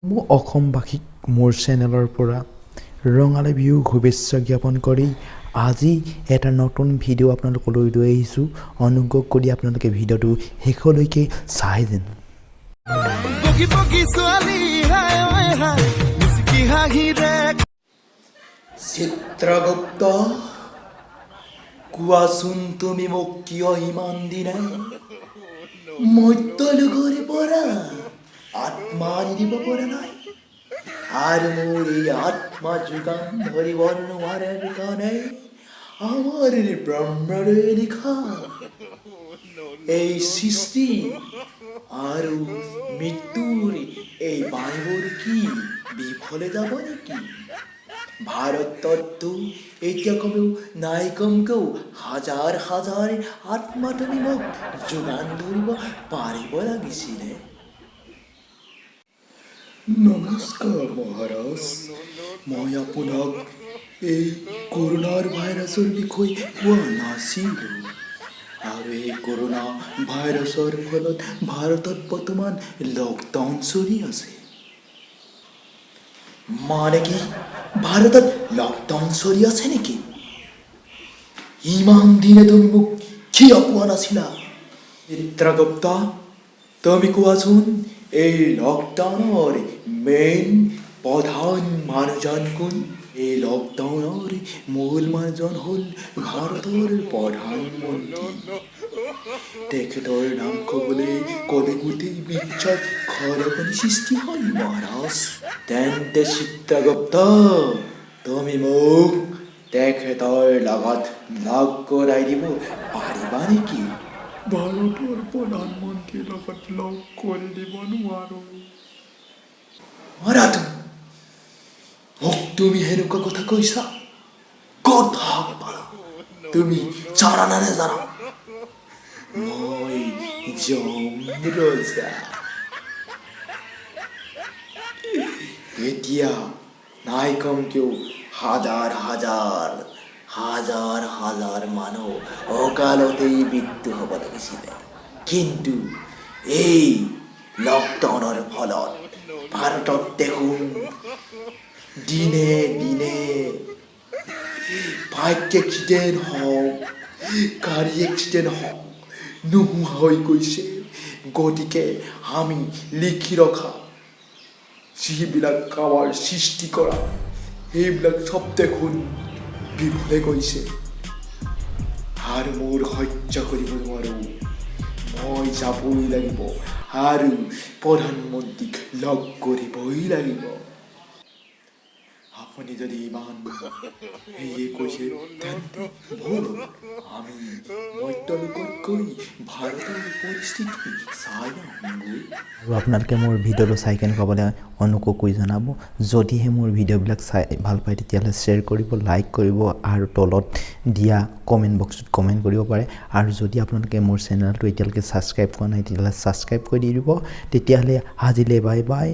মোৰ অসমবাসীক মোৰ চেনেলৰ পৰা ৰঙালী বিহু শুভেচ্ছা জ্ঞাপন কৰি আজি এটা নতুন ভিডিঅ' আপোনালোকলৈ লৈ আহিছোঁ। অনুগ্ৰহ কৰি আপোনালোকে ভিডিঅ'টো শেষলৈকে চাই যেন। বগী বগী ছোৱালী, হায় ঐ হায়, মিচিকি হাঁহিৰে। চিত্ৰগুপ্ত, কোৱাচোন, তুমি মোক কিয় ইমান দিনে মৰ্ত্যলোকৰ পৰা আত্মা আনি দিব পৰা নাই? আৰু মোৰ এই আত্মা যোগান ধৰিব নোৱাৰাৰ কাৰণে আমাৰ ব্ৰহ্মৰে লিখা এই সৃষ্টি আৰু মৃত্যুৰ এই বাণীবোৰ কি বিফলে যাব নেকি? ভাৰততো এতিয়া কমেও নাই কমকেও হাজাৰ হাজাৰ আত্মা তুমি মোক যোগান ধৰিব পাৰিব লাগিছিলে। নমস্কাৰ মহাৰাজ, মই আপোনাক এই কৰোণাৰ ভাইৰাছৰ বিষয়ে কোৱা নাছিলোঁ। আৰু এই কৰোণা ভাইৰাছৰ ফলত ভাৰতত বৰ্তমান লকডাউন চলি আছে। মানে কি, ভাৰতত লকডাউন চলি আছে নেকি? ইমান দিনে তুমি মোক কিয় কোৱা নাছিলা? চিত্ৰগুপ্ত, তুমি কোৱাচোন, এই লকডাউনৰ মেইন প্ৰধান মানুহজন কোন? এই লকডাউনৰ মূল মানুহজন হ'ল ভাৰতৰ প্ৰধানমন্ত্ৰী। তেখেতৰ নাম ক'বলৈ ক'লে গোটেই বিশ্বত খলকনি সৃষ্টি হয় মহাৰাজ। তেন্তে চিত্ৰগুপ্ত, তুমি মোক তেখেতৰ লগত লগ কৰাই দিব পাৰিবা নেকি? ভাৰতৰ প্ৰধানমন্ত্ৰীৰ লগত লগ কৰি দিব নোৱাৰো। মৰাটো, মোক তুমি সেনেকুৱা কথা কৈছা? ক'ত সাহস পালা? তুমি জানা নে নাজানা, মই যম ৰজা। এতিয়া নাই কমকেও হাজাৰ হাজাৰ হাজাৰ হাজাৰ মানুহ অকালতেই মৃত্যু হ'ব লাগিছিলে, কিন্তু এই লকডাউনৰ ফলত ভাৰতত দেখোন দিনে দিনে বাইক এক্সিডেণ্ট হওক, গাড়ী এক্সিডেণ্ট হওক, নোহোৱা হৈ গৈছে। গতিকে আমি লিখি ৰখা যিবিলাক আমাৰ সৃষ্টি কৰা, সেইবিলাক চব দেখোন বিফলে গৈছে। আৰু মোৰ সহ্য কৰিব নোৱাৰোঁ, মই যাবই লাগিব আৰু প্ৰধানমন্ত্ৰীক লগ কৰিবই লাগিব। আপুনি যদি ইমান সেয়ে কৈছে, তেন্তে ব'লক, আমি মৰ্ত্যলোকত গৈ ভাৰতৰ পৰিস্থিতি চাই আহোঁগৈ। আৰু আপোনালোকে মোৰ ভিডিঅ'টো চাই কেনেকুৱা পালে অনুগ্ৰহ কৰি জনাব। যদিহে মোৰ ভিডিঅ'বিলাক চাই ভাল পায়, তেতিয়াহ'লে শ্বেয়াৰ কৰিব, লাইক কৰিব আৰু তলত দিয়া কমেণ্ট বক্সটোত কমেণ্ট কৰিব পাৰে। আৰু যদি আপোনালোকে মোৰ চেনেলটো এতিয়ালৈকে ছাবস্ক্ৰাইব কৰা নাই, তেতিয়াহ'লে ছাবস্ক্ৰাইব কৰি দি দিব। তেতিয়াহ'লে আজিলৈ বাই বাই।